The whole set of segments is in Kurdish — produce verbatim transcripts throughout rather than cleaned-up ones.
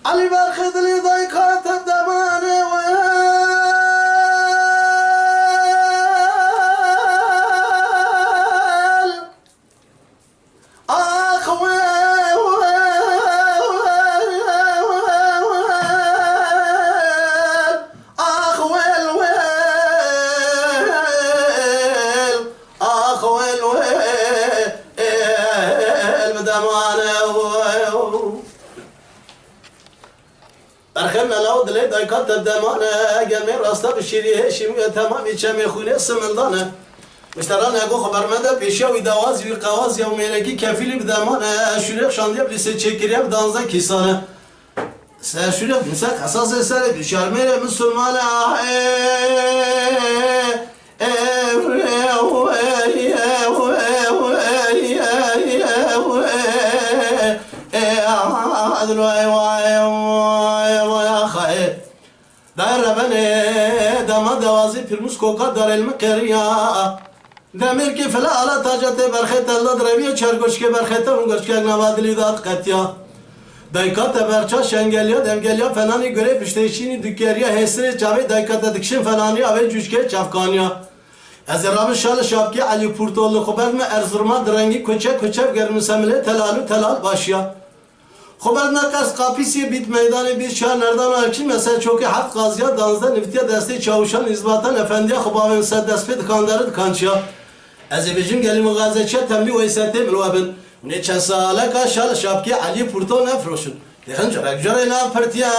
Elî berxê dilê dayka te demanê wel. Ax wel, wel, wel, ax wel, wel, ax wel, wel, bi demanê wel. Berxê mela û dilê dayka te deman e, gemê rasta bi şîrî hêşî min e, temamî çemê xwînê simildan e. Mişteran ego xwe bermende pêşiya wî dawazî wî qewazî ew mêrekî kefîlî bi deman e, şûrê xşandiye bi lîsê çêkiriye bi danzdeh kîsan e. Ser şûrê xemse qesasê serê bi şarmêrê misilman e, ah, ê, Dayê rebenê dema dewazî pîrmûs koka darêl min qêriya. Demêrkê file ala taca tê berxê tella direviya çar goşkê berxê te û goşkek nava dilî da diqetiya. Dayka te berça şengeliya devgeliya fenanî gurê piştê şînî dikeriya hêsirê çavê dayka te dikişin fenanî avê cûşkê çavkaniya. Ez ê rabim şal şapkê Elî Pûrtol li xwe ber me Erzurma di rengî koçe koçe bigerim û semilê telal û telal başiya. Xwe ber me qes qapîsiyê bît meydanê bît şar nerdan alkî me ser çokê heft qaziya danzdeh niftiya destê çawişan îzbatan efendiya xwe bavên ser dest pê dikandarî dikançiya. Ez ê bêjim gelî mixazeçiya temlî weysê tê min we bin. Hûn ê çend saleka şal şapkê Elî Pûrto nefroşin. Dixin curek curê nav pirtiya.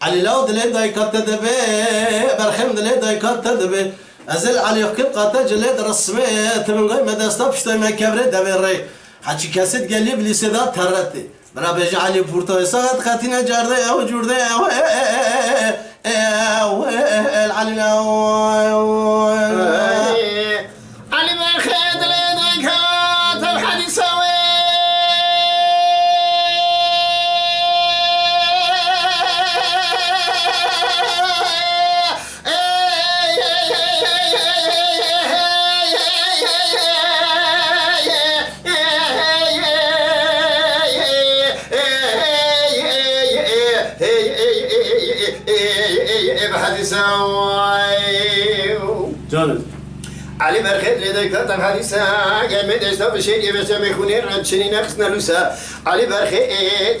Elî law dilê dayka te dibe, berxêm dilê dayka te dibe. Ez ê li Elî xkim qate cilê dirismê, tivingay me desta piştay me kevrê devê rê. Heçî kesê digelî bi lîsê da terretê. Bira bêje Elî Pûrtoyê saxet qetîne cerdê ew cûrdê ew, ew, ew, el Elî law. Elî berxê dilê dayka te bi hedîsa wê. Can. Elî berxê dilê dayka te bi hedîsa, gemê desta bi şêriyê ve çemê xûnê re çinî nexistine lûsa. Elî berxê,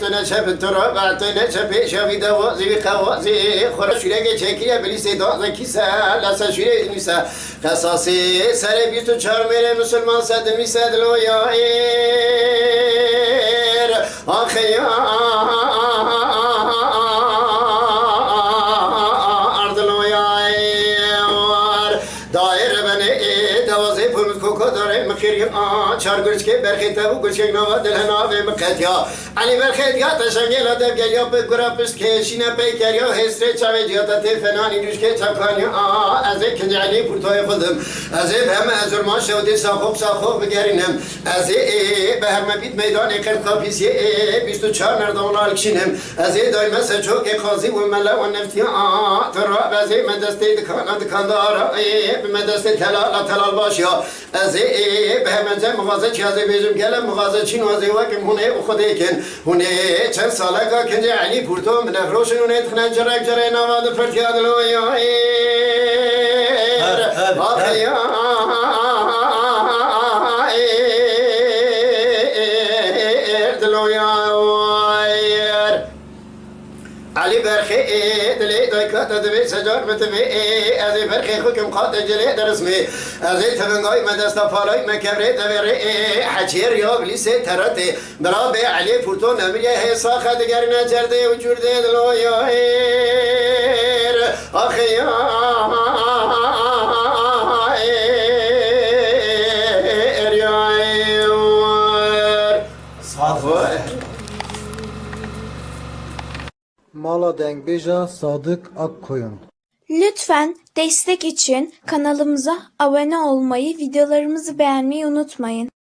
tu ne çep tu ra, tu ne çepê şavî dawazî wî qewazî. Xwe re şûrege çekiriye bi lîsê danzdeh kîsa, lese şûrê nûsa. Qesasê serê bîst û çar mêrê misilman sedimî sed loyayêr. Axeyar diloyayêr. Dayê rebenê dewazê pûrmit koka darê min xêriya. Çar gurçkê berxê te bû gurçkek nava dil henavê min qetiya. Elî berxê diya te şengêla dev geliya bi gura pişt kêşîne pey keriya hêsrê çavê ciya te tê fenanî dûşkê çavkaniya. Ez ê kincê Elî Pûrtoyê xwe dim. Ez ê bi heme ezurma şewdê saxo bi saxo bigerînim. Ez ê, ê, bi heme bît meydanê qert qapîsiyê, ê, bîst û çar nerda û nal kişînim. Ez ê dayme ser çokê qazî û mele û neftiya. Tira ez ê me destê dikana dikandara, ê, bi me destê telala telal başiya. Ez ê, ê, bi hemece mixazeçî ez ê bêjim, gele mixazeçîn û ez ê wekim hûn ê û xwedê kin. Hûn ê çend saleka kincê Elî Pûrto min nefroşin, hûn ê tixne cirek cirê nava di pirtiya diloyayêr. Her, her, her. Axeyar diloyayêr. Elî berxê, ê, dilê dayka te divê secar bi divê, ê, ez ê berxê xwe kim qate cilê dirismê. Ez ê tivingay me desta palay me kevrê devê rê, ê, heçêr ya bilîsê teretê. Bira bê Elî Pûrto nemiriye hê saxe digerine cerdê û cûrdê diloyayêr. Axeyar. Sax ol. Mala Dengbêja Sadık Akkoyun. Lütfen destek için kanalımıza abone olmayı, videolarımızı beğenmeyi unutmayın.